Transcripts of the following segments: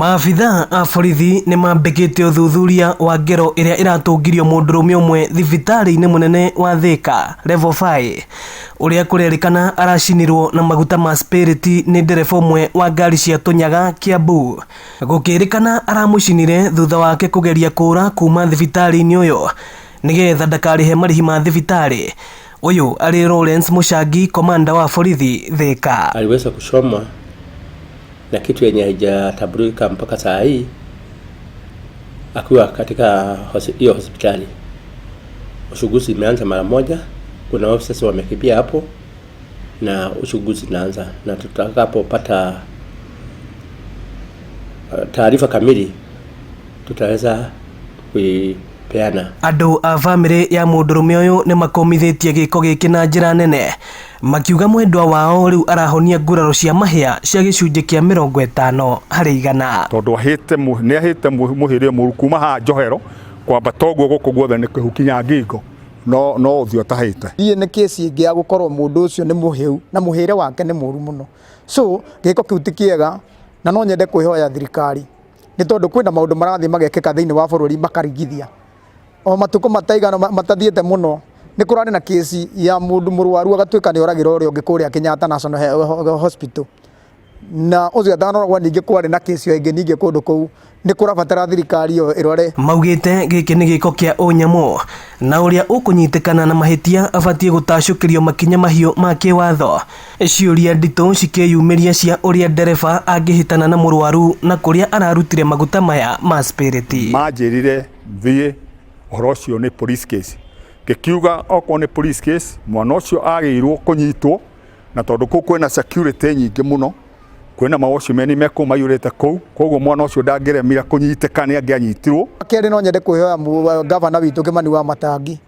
Maabitha a borithi nĩ mambĩkĩte ũthuthuria wa ngero ĩrĩa ĩratũngirio mũndũrũme ũmwe thibitarĩ-inĩ mũnene wa Thika Level 5 ũrĩa kũrerĩkana aracinirwo na maguta ma spirit nĩ ndereba ũmwe wa ngari cia Tũnyaga Kiambu. Gũkĩrĩkana aramũcinire thutha wake kũgeria kũra kuma thibitarĩ-inĩ ũyũ nĩgetha ndakarĩhe marĩhi ma thibitarĩ. Ũyũ arĩ Lawrence Mũchangi, komanda wa borithi Thika. Aliweza kuchomwa na kitu yenye haijatambulika mpaka saa hii akiwa katika hiyo hospitali. Uchunguzi imeanza mara moja, kuna officers wamekimbia hapo na uchunguzi inaanza, na tutakapopata taarifa kamili tutaweza kuipeana. Andũ a bamĩrĩ ya mũndũrũme ũyũ nĩ makomithĩtie gĩko gĩkĩ na njĩra nene, makiuga mwendwa wao rĩu arahonia nguraro cia mahĩa cia gĩcunjĩ kĩa 50%. Tondũ ahĩte nĩ ahĩte mũhĩrĩ mũru kuma haha njohero kwambata ũguo gũkũ guothe nĩ kĩhu kinya ngingo no ũthiũ ũtahĩte. Thiĩ nĩ kesi ĩngĩ ya gũkorwo mũndũ ũcio nĩ mũhĩu na mũhĩre wake nĩ mũru mũno, so gĩko kĩu ti kĩega, na no nyende kwĩhoya thirikari nĩ tondũ kwĩna maũndũ marathiĩ magekĩka thĩinĩ wa bũrũri makarigithia. O matukũ mataigana matathiĩte mũno nĩ kũrarĩ na kesi ya mũndũ mũrwaru agatuĩka nĩ oragĩra ũrĩa ũngĩ kũrĩa Kenyatta National Hospital, na ũcio atanoragwo. Ningĩ kwarĩ na kesi ĩngĩ ningĩ kũndũ kũu. Nĩ kũrabatara thirikari ĩyo ĩrore. Maugĩte gĩkĩ nĩ gĩko kĩa ũnyamũ na ũrĩa ũkũnyitĩkana na mahĩtia abatiĩ gũtacũkĩrio makinya mahiũ ma kĩwatho. Ciũria nditũ cikĩyumĩria cia ũrĩa ndereba angĩhĩtana na mũrwaru na kũrĩa ararutire maguta maya ma spirit. Manjĩrire thiĩ ũhoro ũcio nĩ police case, ngĩkiuga okorwo nĩ police case, mwana ũcio agĩrĩirwo kũnyitwo, na tondũ kũu kwĩna security nyingĩ mũno, kwĩna ma watchman me kũu maiyũrĩte kũu, koguo mwana ũcio ndangĩremire kũnyitĩka, nĩ angĩanyitirwo. Kerĩ, no nyende kwĩhoya gavana witũ Kimani wa Matangi,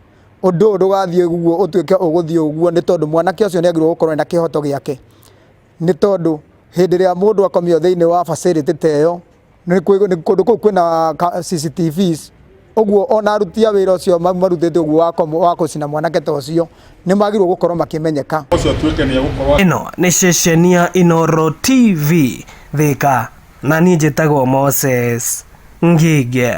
ũndũ ũyũ ndũgathiĩ ũguo ũtuĩke ũgũthiĩ ũguo, nĩ tondũ mwanake ũcio nĩ agĩrĩirwo gũkorwo na kĩhoto gĩake, nĩ tondũ hĩndĩ ĩrĩa mũndũ akomio thĩinĩ wa facility ta ĩyo, nĩ kũndũ kũu kwĩna CCTVs ũguo, ona aruti a wĩra ũcio marutĩte ũguo wa gũcina mwanake ta ũcio nĩ magĩrĩirwo gũkorwo makĩmenyeka. Ũcio atuĩke nĩ egũkorwo. Ĩno nĩ ceceni ya Inooro TV Thika, na niĩ njĩtagwo Moses Ngige.